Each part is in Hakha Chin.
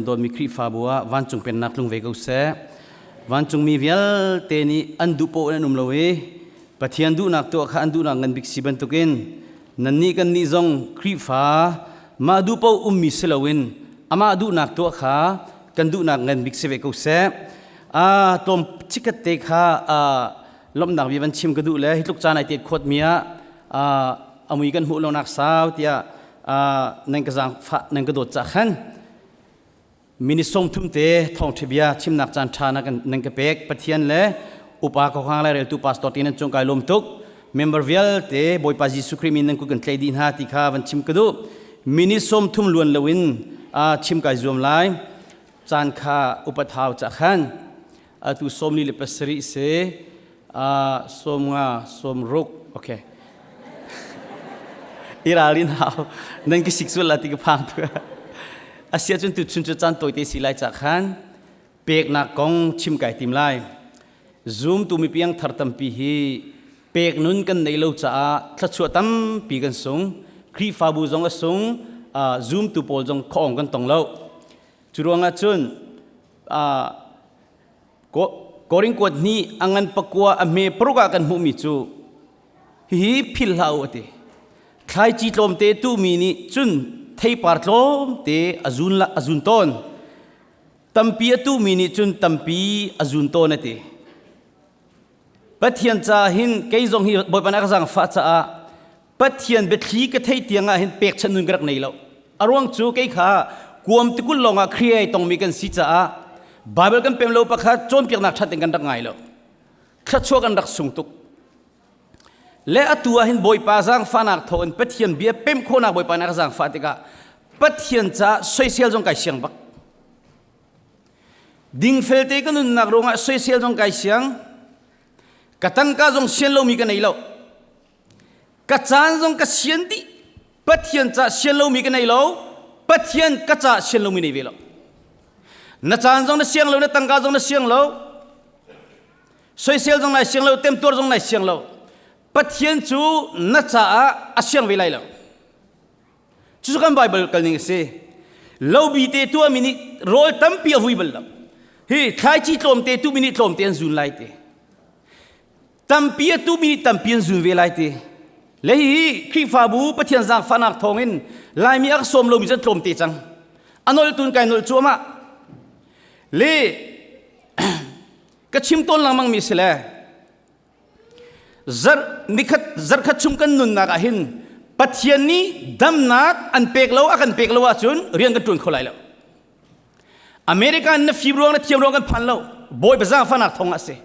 dawtmi Khrihfabu ah vancung pennak tlung ve ko seh. Vancungmi vialte nih an duh paoh in an um lo i Pathian duhnak tuah kha an duhnak ngan bik si bantukin nannih kannih zong Khrihfa mah duh paoh ummi si loin amah duhnak tuah kha kan duhnak ngan bik si ve ko seh. A tlawm chikkhat te kha lawmhnak bia van chim ka duh le hi tluk caan ai tet khawt mi ah amui kan hmuh lonak sau tiah nan ka zaangfah nan ka dawt ca khan minute 30 te thawngṭha bia chimnak caan ṭha na nan ka pek. Pathian le upa khuakhang lai reltu pastor te nan cung kai lawm tuk. Member vialte Bawipa Jesuh Khrih min nan kut kan tlai dih hna ti kha van chim ka duh. Minute 30 luan loin chim kai zuam lai. Caan kha upat hau ca khan atu 47 si, 50, 60, okay, iralin hau. Nan ka sik sual la ti ka phang tu. Asia cun tu chun cu caan tawite si lai ca khan peknak kong chim kai tim lai. Zoom tu mi piang thar tampi hi pek nun kan nei lo caah thluachuah tampi kan sung. Khrihfabu zong a sung, zoom tu pawl zong khaw kan tong lo. Cu ruangah cun Korin kuat hnih a ngan pakua a hme paruk ah kan hmuhmi cu hihi philh hlah u a ti. Thlaici tlawmte tuhmi nih cun theipar tlawmte a zun, a zun tawn. Tampi a tuhmi nih cun tampi a zun tawn a ti. Pathian caah hin kei zong hi Bawipa nih a ka zaangfah caah Pathian biathli ka theih tiang ah hin pekchanh nun ka rak nei lo. A ruang cu kei kha kuam tikul lawng ah Khrih tongmi kan si caah Bible kan pem lo pakhat, cawnpiaknak ṭhat in kan rak ngai lo. Thluachuah kan rak sung tuk. Le atu ah hin Bawipa zaangfahnak thawng in Pathian bia pem khawhnak Bawipa nih a ka zaangfah tikah Pathian caah soisel zong kai siang bak. Dingfel te ka nunnak ruangah soisel zong kai siang. Ka tangka zong sian lomi ka nei lo. Ka caan zong ka sian dih. Pathian ca sian lomi ka nei lo. Pathian ka ca sian lomi nei ve lo. Na caan zong na siang lo, na tangka zong na siang lo. Soisel zong nai siang lo, temtuar zong nai siang lo. Pathian cu na caah a siang ve lai lo. Cucu kan Bible kal ning a si. Lo bi te tuahmi nih rawl tampi a vui bal lo. Hi thlaici tlawmte tuhmi nih tlawmte an zun lai te. Tampi a tuhmi nih tampi an zun ve lai te. Le hihi Khrihfabu Pathian zaangfahnak thawngin Laimi a ka sawm lomi cu an tlawmte cang. A nol tun kai nol cuahmah. Le ka chim tawn lengmang mi si le zarh nikhat zarkhat chung kan nunnak ah hin Pathian nih damnak an pek lo, a kan pek lo ahcun rian kan ṭuan kho lai lo. America na fim ruang, na thiam ruang kan phan lo. Bawipa zaangfahnak thawng ah si.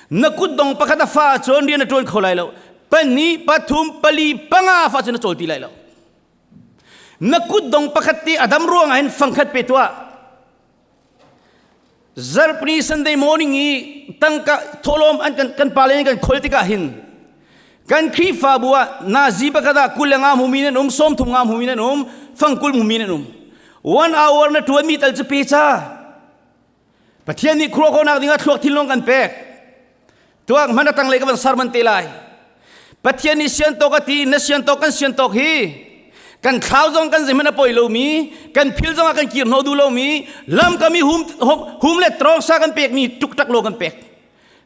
Na kutdong pakhat a fa ahcun rian na ṭuan kho lai lo. Pahnih, pathum, pali, panga fa cun na cawl ti lai lo. Na kutdong pakhat te a dam ruang ah hin fangkhat pe tuah. Zarhpini Sunday morning i tangka thawhlawm an kan kan pale nih kan khol tikah hin kan Khrihfabu ah nazi pakhat ah 25 hmumi nan um, 35 hmumi nan um, fang 20 hmumi nan um. One hour na ṭuanmi tal cu pe ca. Pathian nih khuruah khawhnak dingah thluak thinlung kan pek. Tuak hman a tanglei ka van sermon te lai. Pathian nih sian tawk a ti, na sian tawk, kan sian tawk hi kan thlau zong kan zeihmanh a poi lomi, kan phil zong ah kan kir hnawh duh lomi, lam kami hum, hum le trawngsa kan pekmi tuk tak lo kan pek.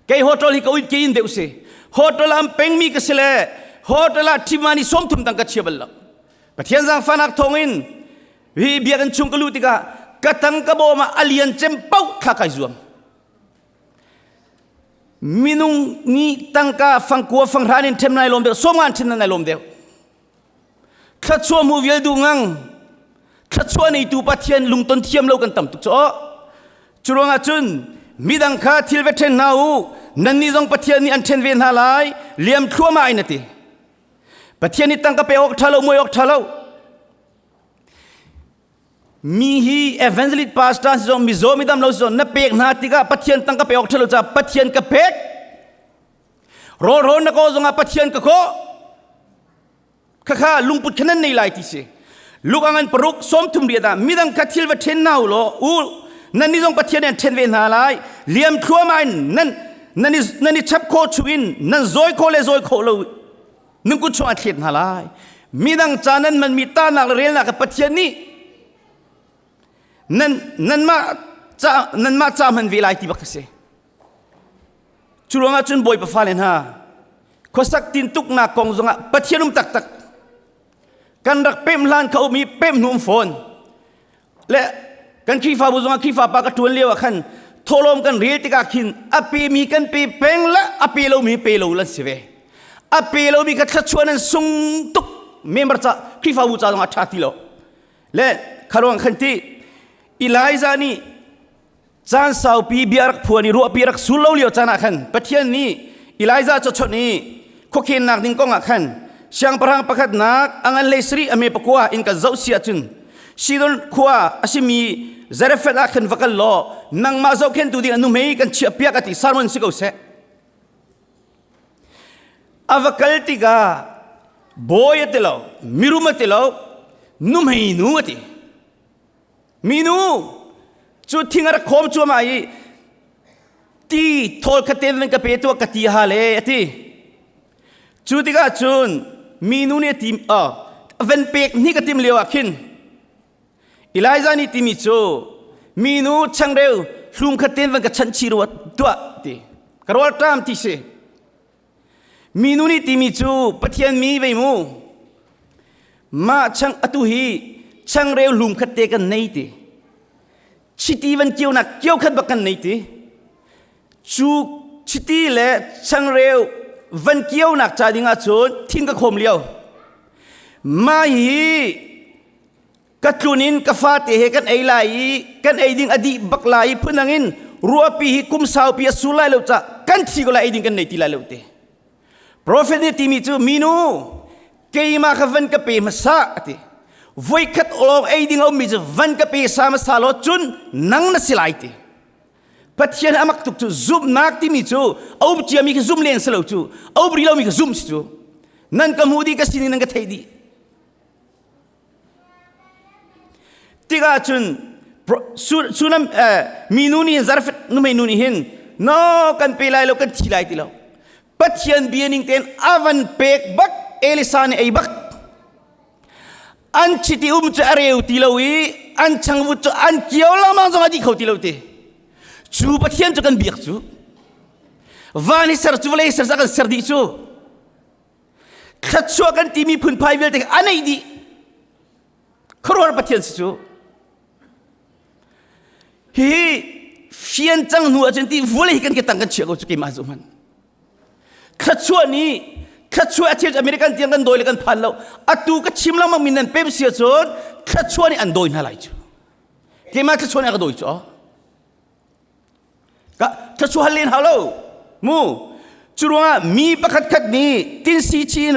Kei hotel hi ka uit ke in deuh si. Hotel am pengmi ka si le hotel ah thimani 30 tang ka chia bal lo. Pathian zaangfahnak thawngin hi biakinn chung ka luh tikah ka tang ka bawm ah a lian cem paoh thla kai zuam. Minung nih tangka fangkua fanghran in ṭhem nai lawm deuh, 50 in ṭhen nai lawm deuh. Thluachuah hmu vial duh ngang. Thluachuah neitu Pathian lungton thiam lo kan tam tuk cu. Cu ruangah cun midang kha thil va ṭhen hna u, nannih zong Pathian nih an ṭhen ve hna lai, liam thluahmah in a ti. Pathian nih tangka pe awk ṭha lo, muai awk ṭha lo. Mi hi evangelist, pastor si zong, mizaw, midam lo si zong na pek hna tikah Pathian tangka pe awk ṭhalo caah Pathian ka pek. Rawl na kaw zongah Pathian ka kawh. Khakha lungput kha nan nei lai ti si. Luk angan 6 38 ah midang kha thil va ṭhen hna u law u nan ni zong Pathian nih an ṭhen ve hna lai. Liam thluahmah in nan nan i nan i chap khawh chungin nan zawi khawh le zawi khawh lo nan kut chung a thlet hna lai. Midang ca nan manmi tahnak le relnak kha Pathian nih. Nan nanmah ca nanmah ca hman ve lai ti bak a si. Cu ruangah cun Bawipa fale hna khuasak tintuknak kong zongah Pathian um taktak kan rak pem hlan kha um i pem hnu um fawn le kan Khrihfabu zongah Khrihfa pa ka ṭuan lio ah khan thawhlawm kan rel tikah khin a pemi kan pe peng la a pe lomi pe lo lan si ve a pe lomi kha thluachuah nan sung tuk member ca Khrihfabu ca zongah ṭha ti lo le kharuang khan ti Elijah nih caan saupi bia rak phuan i ruahpi rak sul lo lio caan ah khan Pathian nih Elijah cu chawnh i khuakhennak ding kong ah khan siangpahrang pakhatnak a ngan hlei sarih a me pakua in kan zoh si ahcun Sidon khua a simi Zarephath ah khan va kal law nangmah zohkhentu ding a nuhmei kan chiah piak a ti sermon si ko seh a va kal tikah bawi a ti lo mirum a ti lo nuhmei nu a ti Minu cu thing a rak khawm cuahmah i ti thawl kha ten van ka pe tuah ka ti hal e a ti. Cu tikah cun minu nih a ti van pek hnik a tim lio ah khin Elijah nih timi cu minu changreu hlum kha ten van ka chanh chih rua tuah ti ka rawl ṭam ti si. Minu nih timi cu Pathian mi vei mu. Mah chang atu hi changreu lum khat te kan nei ti. Chiti van kionak kio khat bak kan nei ti. Cu chiti le changreu van kionak ca ding ahcun thing ka khawm lio. Mah hi ka tlun in ka fate he kan ei lai i kan ei ding a dih bak lai i phundang in ruahpi hi kum saupi a sur lai lo ca kan thi ko lai ei ding kan nei ti lai lo te prophet nih timi cu minu keimah kha van ka pe hmasa ati voikhat lawng ei ding a ummi cu van ka pe sa hmasa law cun nang na si lai ti Pathian amak tuk cu zumhnak timi cu a um ciami khi zum len si lo cu a um rih lomi kha zum si cu nan ka hmuh dih ka sining nan ka theih dih Tikah cun Sunam minu nih Zarephath nuhmei nu nih hin no kan pe lai lo kan thi lai ti lo Pathian bia ning tein a van pek bak Elisa nih ei bak an chiti um cu a reu ti lo i an changvut cu an kio lengmang zong a dih kho ti lo ti cu Pathian cu kan biak cu van hi ser cu vawlei ser cu a kan ser dih cu Thluachuah kan timi phunphai vialte a neih dih. Khuaruahhar Pathian si cu. Hihi fian cang hnu ahcun ti vawlei hi kan ke tang kan chiah ko cu keimah zu hman. Thluachuah nih thluachuah a thil American tiang kan dawi le kan phan lo. Atu ka chim lengmang mi nan pem si ahcun thluachuah nih an dawi hna lai cu. Keimah thluachuah nih a ka dawi cu. Ka thluachuah hal len hau lo. Mu. Cu ruangah mi pakhat khat nih tin si chin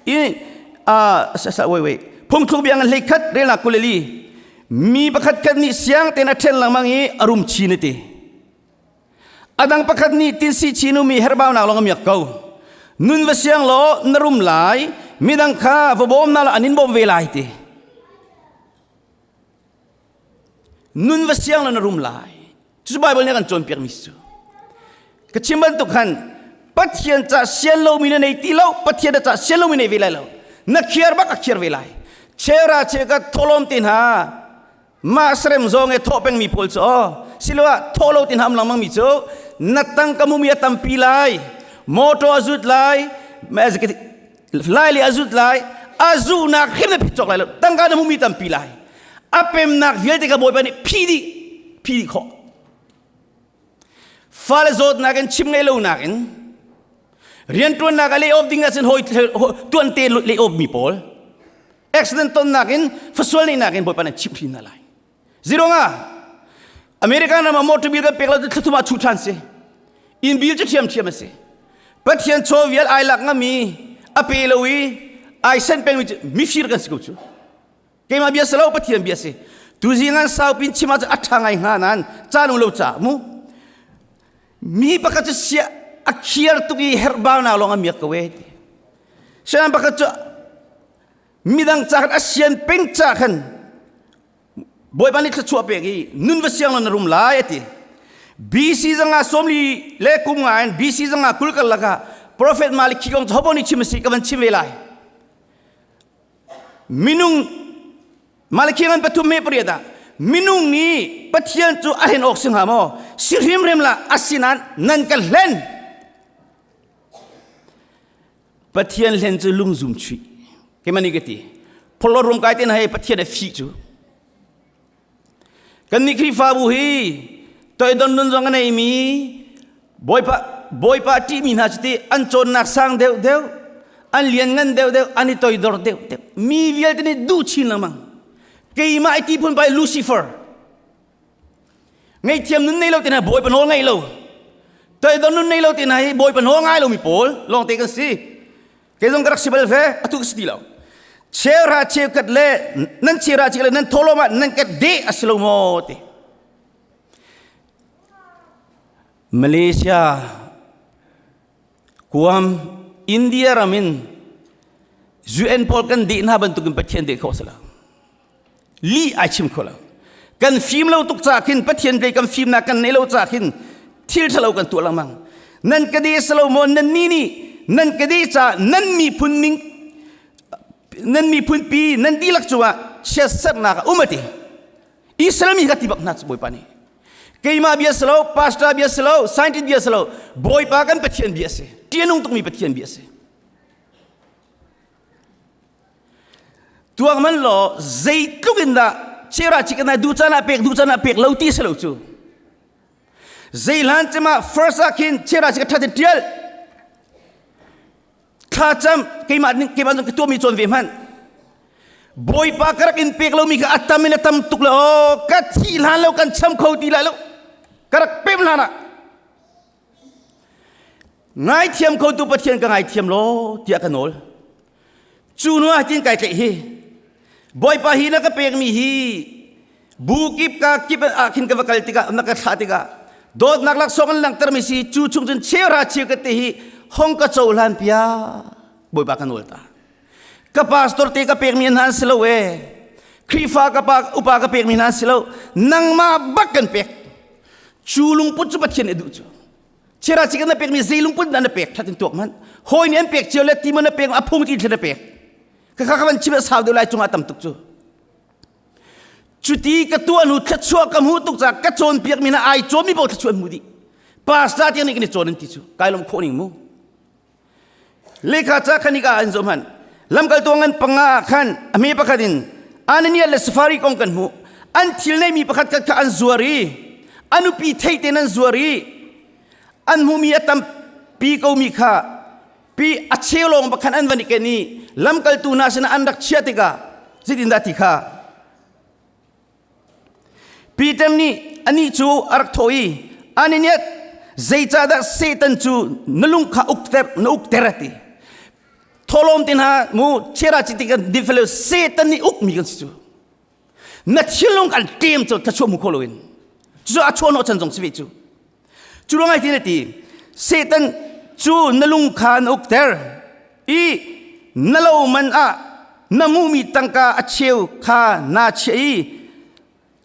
in a sa wait wait phungthluk bia ngan hlei khat relnak kuleli mi pakhat khat nih siang tein a ṭhen lengmang i a rum chin a ti. A dang pakhat nih tin si chin mi herbaunak lawng a miak ko. Nun va siang law na rum lai, midang kha va bawm na la an in bawm ve lai ti. Nun va siang lo na rum lai. Cucu Bible nih a kan cawnpiakmi si cu. Ka chim bantuk khan Pathian ca sian lomi na nei ti lo, Pathian na ca sian lomi nei ve lai lo. Na khiar bak a khiar ve lai. Chera che ka tholom te hna mah sarem zawng e thawh pengmi pawl cu aw siloah thawh lo ti hna um lengmang mi cu na tangka mumi a tampi lai motor a zut lai lai le a zut lai a zuhnak hrim na phit cawk lai lo tangka na hmumi tampi lai a pemnak vialte ka bawipa nih phi dih phi dih khawh fale zawtnak in chim ngei lo nakin riantuannak a lay off ding ahcun hawi tuan te lay off mi pawl accident tonnak in fasual neihnak in bawipa nih chimh hrin hna lai Zirong ah American ram ah motor bill kan pek lo cu thlathum ah chuh ṭhan si. Inn bill cu ṭhiamṭhiam a si. Pathian chaw vial ai lak ngami a pe lo i ai sen pengmi cu mifir kan si ko cu. Keimah bia si lo Pathian bia si. Tuzing an saupin chim ahcun a ṭha ngai hnga nain caan um lo ca mu. Mi pakhat cu sia a khiar tuk i herhbaunak lawng a miak ko e. Sian pakhat cu midang ca khan a sian peng ca khan Bawipa nih thluachuah pek i nun va siang lo na rum lai a ti. BC zanga sawmli le kum nga in BC zanga 20 karlak ah Prophet Maliki kong cu hobo nih chim a si ka van chim ve lai. Minung Maliki ngan pathum me pariat ah. Minung nih Pathian cu a hlen awk si hnga maw? Si hrimhrim lah, asinain nan ka hlen. Pathian hlen cu lungzum chuih. Keimah nih ka ti. Phorhlawt rum kai te hna hi Pathian a fih cu. Kannih Khrihfabu hi toidon nun zong a neimi Bawipa Bawipa a ṭihmi hna cu ti an cawnnak sang deuhdeuh, an lianngan deuhdeuh, an i toidor deuhdeuh. Mi vialte nih duh chin lengmang. Keimah i ti phun pai Lucifer. Ngaihthiam nun nei lo te hna Bawipa nawl ngaih lo. Toidor nun nei lo te hna hi Bawipa nawl ngai lomi pawl lawngte kan si. Kei zong ka rak si bal ve, atu ka si ti lo. Cheuhra cheukhat le nan cheuhra cheukhat le nan thawhlawm ah nan ka deh a si lo maw ti. Malaysia, Guam, India ram in UN pawl kan deh hna bantukin Pathian deh khawh a si lo. Lih ai chim kho lo. Kan fim lo tuk ca khin Pathian lei kan fimnak kan nei lo ca khin thil ṭhalo kan tuah lengmang. Nan ka deh si lo maw nan ni nih nan ka deh ca nan miphun ning nan miphun pi nan dihlak cungah chiatserhnak a um a ti. Israel mi ka ti bak hna cu Bawipa nih. Keimah bia si lo, pastor bia si lo, scientist bia si lo, Bawipa kan Pathian bia si. Ṭihnung tukmi Pathian bia si. Tuak man law zeitluk in dah chera chicken ai duh caan ah pek duh caan ah pek lo ti si lo cu. Zei hlan cema first ah khin chera chicken ṭhat in ṭial. Thlacam keimah keimah zong ka tuahmi cawn ve hmanh. Bawipa ka rak in pek lomi kha a tam in a tam tuk le aw ka thih hlan lo kan cham kho ti lai lo. Ka rak pem hlan ah Ngaithiam khotu Pathian ka ngaithiam law tiah ka nawl. Cu hnu ah tin kai tlaih hi Bawipa hi na ka pekmi hi bu kip ka kip ah khin ka va kal tikah na ka thlah tikah dawtnak laksawng an langhtermi si cu chung cun cheuhra cheukhat te hi hong ka cohlan piak Bawipa ka nawl ta. Ka pastor te ka pekmi hna an si lo e. Khrihfa ka pa upa ka pekmi hna an si lo. Nangmah bak kan pek. Cu lungput cu Pathian nih a duh cu. Chira chikan na pekmi zei lungput dah na pek that in tuak man. Hawi nih an pek cio le ti man na pek a phung ti thlen na pek. Ka kha kan chim sau deuh lai cungah tam tuk cu. Cuti ka tuah hnu thluachuah ka hmuh tuk caah ka cawnpiakmi hna ai cawmmi paoh thluachuah an hmu dih. Pastor tiang nih kan i cawn an ti cu. Kai lawm khawh ning mu. Lehkha ca khan hika an zoh hmanh. Lamkaltu ngan panga ah khan a hme pakhat in Ananias le Safari kong kan hmuh. An thil neimi pakhat khat kha an zuar i a nupi theih tein an zuar i an hmuhmi a tampi komi kha pi a cheu lawng bak khan an van i ken i lamkaltu hna sinah an rak chiah tikah zeitindah ti kha Peter nih anih cu a rak thawh i Ananias zeicahdah Satan cu na lung kha ukter na ukter a ti. Thawhlawm te hna mu chera chi ti kan din Satan nih ukmi kan si cu. Na thinlung kan ṭem cu thlachuah mu kho loin. Cucu a chuah hnawh chan zong si ve cu. Cu ruangah hitin a ti, Satan cu na lung kha na ukter i na lo man ah na hmuhmi tangka a cheu kha naa chiah i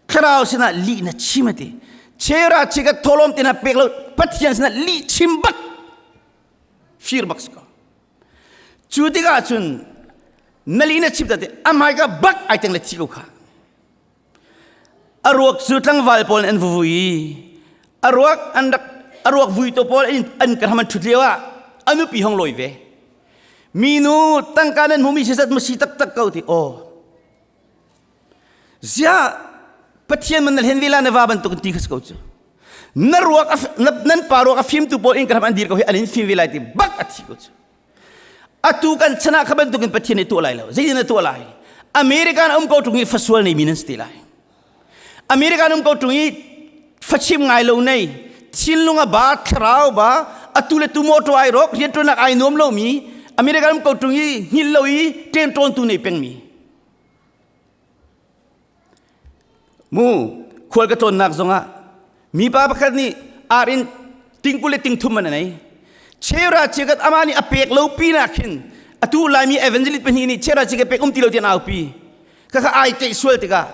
thlarau sinah lih na chim a ti. Chera chikat thawhlawm te hna pek lo Pathian sinah lih chim bak fir bak si ko. Cu tikah cun na lih na chim te a hmaika bak ai teng le thi ko kha. A ruak cu tlangval pawl nih an va vui i a ruak an rak a ruak vuitu pawl an ka hram an ṭhut lio ah a nupi hong lawi ve. Minu tangka nan hmumi si zat maw si taktak ko ti aw. Ziah Pathian man na hlen ve la na va bantuk in ti kha si ko cu. Na ruak nan pa ruak a fimtu pawl in ka hram an dir ko hi an in fim ve lai ti bak a thi ko cu. Atu kan chan ah kha bantukin Pathian nih tuah lai lo. Zeitin a tuah lai? American um ko ṭung i fasual neimi nan si ti lai. American um ko ṭung i fachim ngai lo nei, thinlung a ba, thlarau ba, atu le tu motor ai rawk, rianṭuannak ai nuam lomi, American um ko ṭung i hngilh lo i ṭenṭawntu nei pengmi. Mu khual ka tlawnnak zongah mipa pakhat nih ar in tingkul le tingthum man a nei. Chera chikat amah nih a pek lo pinah khin atu Laimi evangelist pahnih nih chera chikat pek um ti lo tiah an aupi. Khakha ai teih sual tikah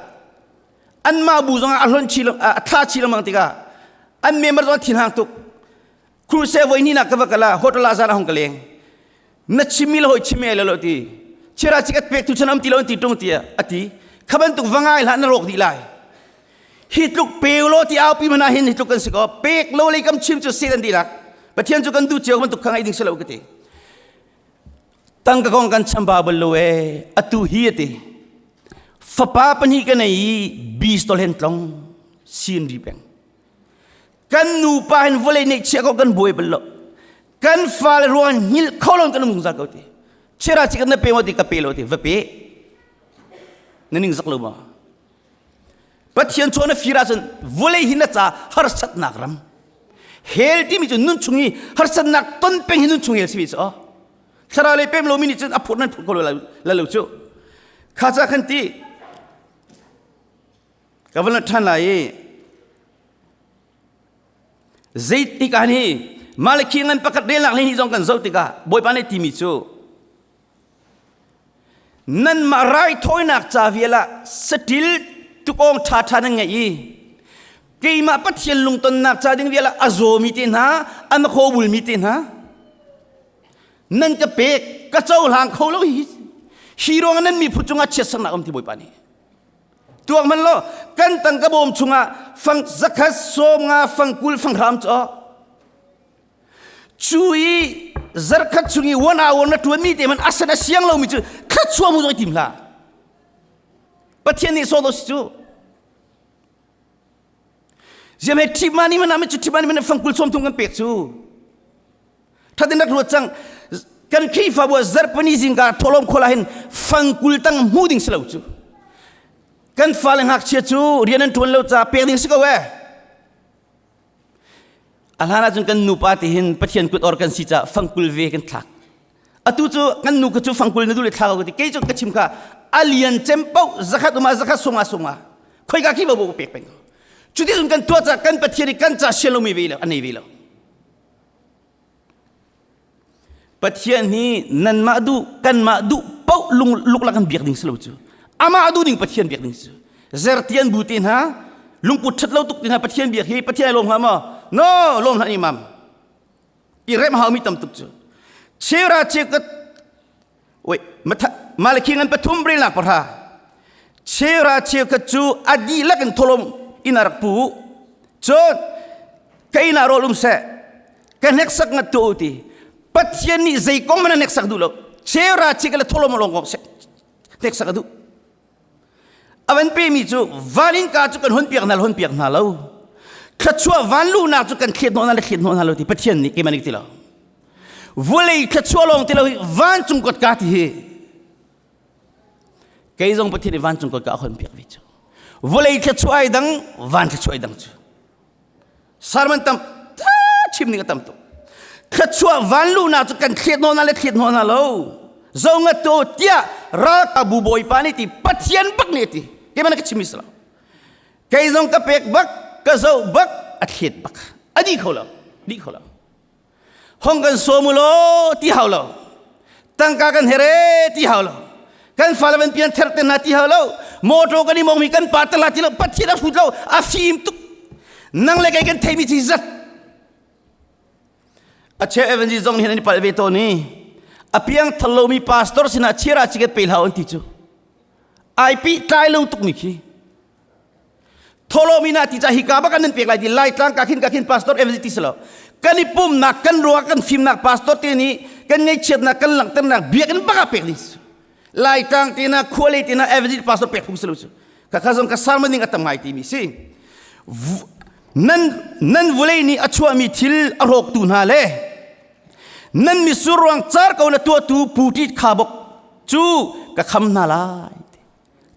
anmah bu zongah a hlonh chi a thla chi lengmang tikah an member zong thinhang tuk. Crusade voi hnihnak ka va kal ah hotel ah zan a hung ka leng. Na chimmi le hawi chimmi ai lo lo ti. Chira chikat pek tu chan am ti lo an ti tung tiah a ti. Kha bantuk va ngai hlah na rawk dih lai. Hi tluk pe law ti aupi mana hin hi tluk kan si ko. Pek lo lei kam chim cu Satan dihlak. Pathian cu kan duh cio bantuk kha ngaih ding si lo ka ti. Tangka kong kan chamba bal lo e. Atu hi ati. Fapa pahnih ka nei i bistol hen tlong sin ri peng. Kan nupa hin vawlei neih chia ko kan buai bal lo. Kan fale ruang hngilh kho lo kan um zungzal ko ti. Chera chi kan na pe maw ti ka pe lo ti va pe. Na ning zak lo ma? Pathian chaw na fir ahcun vawlei hi na ca harsatnak ram. Hell timi cu nun chung i harsatnak ton peng hi nun chung hell si ve cu. Thlarau lei pem lomi nih cun a phur nan phur ko la lo cu. Kha ca khan ti ka van ṭhan lai i zeitik ah ni Malakhi ngan pakhat relnak le ni zong kan zoh tikah Bawipa nih timi cu Nanmah raithawinak ca vial ah saṭil tukawng ṭhaṭha nan ngeih i keimah Pathian lungtonnak ca ding vial ah a zawmi te hna, a na bulmi te hna nan ka pek, ka cohlang kho lo hi. Hi ruangah nan miphun cungah chiatsernak um ti Bawipa nih. Tuak man law kan tangka bawm chungah fang zakhat sawm nga fang kul fang hram cu Cu i zarkhat chung i one hour na ṭuanmi te man asan a siang lomi cu thluachuah mu zong i tim hlah. Pathian nih sawh si cu. Ziam he ṭhima ni mana cu ṭhima ni mana fangkul sawm thum kan pek cu. Thatin rak ruat cang kan Khrihfabu ah zarhpini zingka thawhlawm khawl ah hin fangkul tang hmu ding si lo cu. Kan fale ngakchia cu rian an ṭuan lo ca pek ding si ko eh. A hlan ahcun kan nupa ti hin Pathian kut or kan si caah fangkul ve kan thlak. Atu cu kan nu cu fangkul na duh le thla ko ti kei cu ka chim kha a lian cem paoh zakhat um ah zakhat sung ah sung ah khoika khi bo pek peng ko. Cuti cun kan tuah caah kan Pathian i kan ca sian lomi ve lo a nei ve lo. Pathian hi nanmah duh kanmah duh paoh lung luklak kan biak ding si lo cu. Amah duh ning Pathian biak ding si. Zertian bu te hna lungput ṭhat lo tuk te hna Pathian biak hi Pathian ai lawm hnga maw? No, lawm hlah imam. I remh haumi tam tuk cu. Chera chekat Wait, Malakhi ngan pathum relnak pahra. Chera cheukhat cu a dihlak in tholom in a rak pu. Cun ka inn ah rawl um seh. Ka hneksak ngat tu ti. Pathian nih zei kong man a hneksak duh lo. Chera cheukhat le tholom lawng kong hneksak a duh. A van pemi cu van innka cu kan hon piak hna lo hon piak hna lo. Thluachuah van luhnak cu kan thlet hnawh hna le thlet hnawh hna lo ti Pathian nih keimah nih ti lo. Vawlei thluachuah lawng ti lo hi vancung kotka ti hi kei zong Pathian nih vancung kotka a hon piak ve cu. Vawlei thluachuah ai dang van thluachuah ai dang cu. Sermon tam chim ning a tam tuk. Thluachuah van luhnak cu kan thlet hnawh hna le thlet hnawh hna lo. Zo ngat to tiah ralkabu bawipa nih ti Pathian bak nih ti. Keimah na ka chim mi si lo. Kei zong ka pek bak, ka zoh bak, a thlet bak. A di kho lo. Di kho lo. Hong kan sawm u law ti hau lo. Tangka kan here ti hau lo. Kan fale van pian ther te hna ti hau lo. Motor kan i mong mi kan pa tala ti lo. Pathian a hrut lo. A fim tuk. Nang le kei kan theimi thi zat. A cheu evangelist zong hin an i palh ve tawn i a piang thal lomi pastor sinah chiara chiket pe hlah an ti cu. Ai pi tlai lo tuk mi khi. Thawhlawm ina ti ca hika bak an nan pek lai ti Laitlang ka khin ka khin pastor evangelist ti si lo. Kan i pumnak kan ruak kan fimnak pastor te nih kan ngaihchiatnak kan langhternak biakinn bak ah pek ding si. Laitlang te na khualei te na evangelist pastor pek phung si lo cu. Ka kha zong ka sermon ning a tam ngai timi si. Nan nan vulei nih a chuahmi thil a rawktu hna le nan misur ruang car ko na tuahtu putit kha bok cu ka kham hna lai.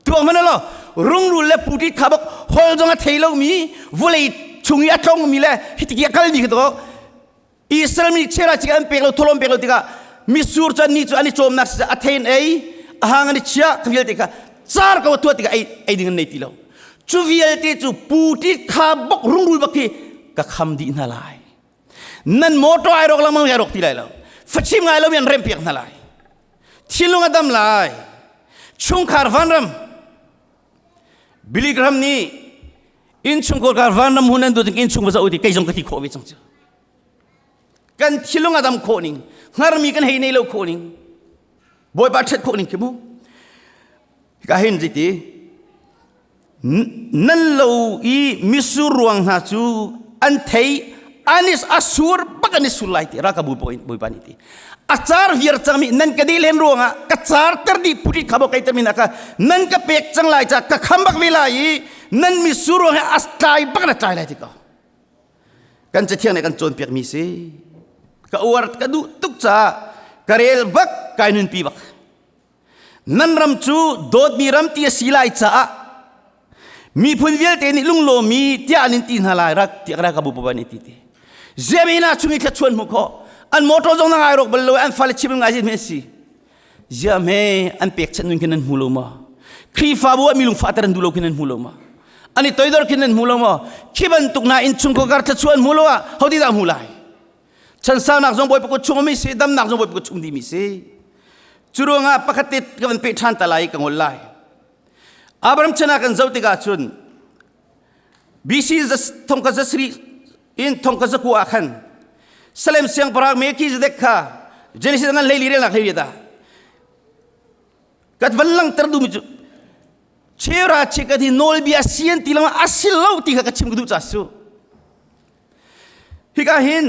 Tuak hmanh lo rungrul le putit kha bak hol zong a thei lomi vawlei chung i a tlongmi le hitiki a kalmi kha to Israel mi chera chik an pek lo tholom pek lo tikah misur cu ni cu an i cawmnak si a thein ei a hang an i chia kha vialte kha car ko tuah tikah ei ei ding an nei ti lo cu vialte cu putit kha bok rungrul bak khi ka kham dih hna lai nan motor ai rawk lengmang ai rawk ti lai lo fachim ngai lo mi an rem piak hna lai thinlung a dam lai chungkhar vanram Billy Graham nih innchungkhar kar vanram hun an duh in innchung va zoh ti kei zong ka ti khawh ve cang cu kan thinlung a dam khawh ning hngarmi kan hei nei lo khawh ning bawipa ṭhat khawh ning khi mu ka hin ti. Nan lo i misur ruang hna cu an thei an is a sur bak an i sur lai ti ralkapbu bawipa nih ti. A car viar cangmi nan ka deh len ruangah ka car ter dih putit kha bo kai ter mi na ka nan ka pek cang lai ca ka kham bak ve lai i nan misur ruang he a tlai bak na tlai lai ti ko. Kan cathiang nih kan cawnpiak mi si. Ka uar ka duh tuk caah ka rel bak kai nunpi bak. Nan ram cu dawtmi ram ti a si lai caah miphun vialte nih lunglawmi tiah an in ti hna lai rak tiah ralkapbu pa nih ti ti. Ziamina chung i thluachuan hmuh khawh. An motor zong na ngai rawk bal lo an fale chim ngai zin si. Ziame an pekchanh nun khin nan hmu lo ma? Khrihfabu ah mi lungfahter an duh lo khin nan hmu lo ma? An i toidor khin nan hmu lo ma? Khi bantuk na inn chung kar thluachuah an hmu lo ah hodi dah hmu lai? Chansaunak zong Bawipa kut chung mi si, damnak zong Bawipa kut chung dimi si. Cu ruangah pakhat te ka van peh ṭhan ta lai ka ngol lai. Abraham chan ah kan zoh tikah cun BC thongka zasri in thongka zaku ah khan Salem siangpahrang Melchizedek kha Genesis ngan hlei li relnak hlei ri ta. Kat van langter duhmi cu chera chikat hi nawlbia sian ti lang a si lo ti kha ka chim ka duh ca su. Hika hin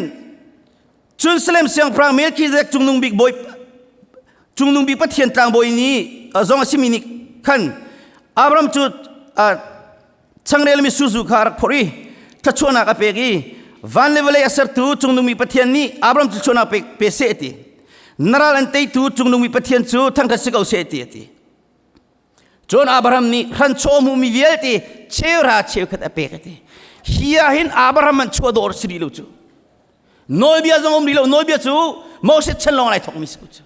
cun Salem siangpahrang Melchizedek cungnung bik bawi cungnung bik Pathian tlangbawi nih zong a simi nih khan Abraham cu changrel mi suzu kha a rak phorh i thluachuahnak a pek i van le vawlei a sertu cungnung bik Pathian nih Abraham cu thluachuahnak pe, pe seh a ti. Na ral an teitu cungnung bik Pathian cu thangṭhat si ko seh ti a ti. Cun Abraham nih hranchaw hmuhmi vialte cheuhra cheukhat a pek a ti. Hi ah hin Abraham an chuah dawr si rih lo cu. Nawlbia zong um rih lo. Nawlbia cu Moses chan lawng lai thawkmi si ko cu.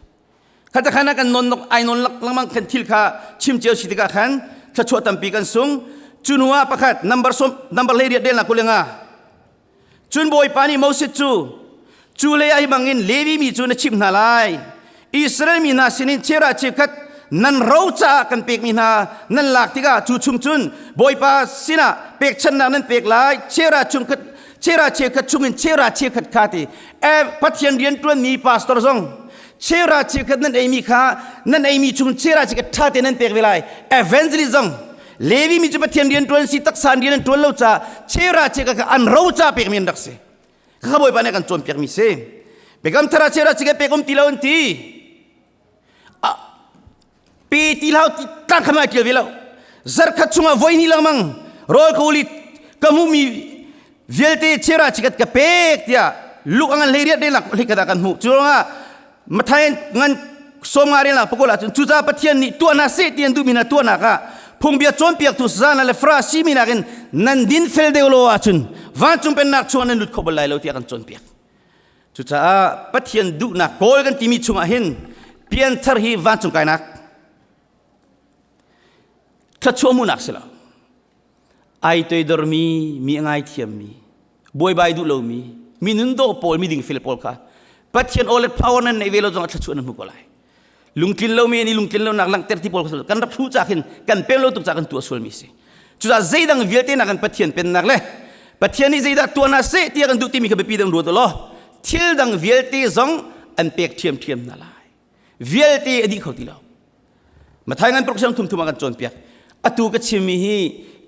Kha khan kan non ai non lengmang khan thil kha chim cio si tikah khan thluachuah tampi kan sung. Cu hnu ah pakhat number som number 18 relnak kulenga Cun Bawipa nih Moses cu, cu lei ah hi bangin Levi mi cu na chimh hna lai. Israel mi hna sinin cheuhra cheukhat nan ro caah kan pekmi hna nan lak tikah cu chung cun Bawipa sinah pekchanhnak nan pek lai. Cheuhra chungkhat cheuhra cheukhat chungin cheuhra cheukhat kha ti. Pathian rianṭuanmi pastor zong cheuhra cheukhat nan eimi kha nan eimi chung cheuhra cheukhat ṭha tein nan pek ve lai. Evangelist zong Levi mi cu Pathian rian ṭuan si taksa an rian an ṭuan lo ca chera cheka kha an ro ca pekmi an rak si. Kha Bawipa nih kan cawnpiakmi si. Biakam thar ah chera cheka pek um ti lo an ti. Pe ti hlau ti tlang kha mai ṭial ve lo. Zarkhat chungah voi ni lengmang rawl ka uli ka hmuhmi vialte chera chikat ka pek tiah luk angan hlei riat relak hlei khat ah kan hmuh. Cu ruangah Matthai ngan sawmnga relnak pakul ahcun cucaah Pathian nih tuah hna seh ti an duhmi hna tuahnak ah phungbia cawnpiaktu Zana le Farasi mi nakin nan din fel deuh lo ahcun vancung pennak chungah nan lut kho bal lai lo tiah kan cawnpiak. Cucaah Pathian duhnak kawl kan timi chungah hin pianthar hi vancung kainak thluachuah hmuhnak si lo. Ai toidormi, mi a ngaithiammi, buaibai duh lomi, mi nun dawh pawl, mi dingfel pawl kha Pathian aw le power nan neih ve lo zongah thluachuah nan hmu ko lai. Lungtlin lomi an i lungtlin lonak langhter ti pawl kha kan rak hru ca khin kan pem lo tuk ca kan tuah sualmi si. Cucaah zeidang vialte nak kan Pathian pennak le Pathian nih zeidah tuah hna seh tiah kan duh timi kha biapi dang ruat law thil dang vialte zong an pek ṭhiamṭhiam hna lai. Vialte a dih kho ti lo. Mathai ngan paruk thum thum ah kan cawnpiak. Atu ka chimmi hi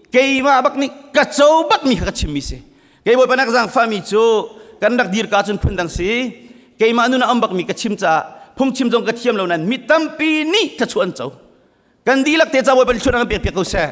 keimah bak nih ka co bakmi kha ka chimmi si. Kei Bawipa nak zaangfahmi cu kan rak dir ka cun phundang si. Keimah nun ah um bakmi ka chim caah phungchim zong ka thiam lo nain mi tampi nih thluachuah an co. Kan dihlak te ca Bawipa nih thluachuah kan pek piak ko seh.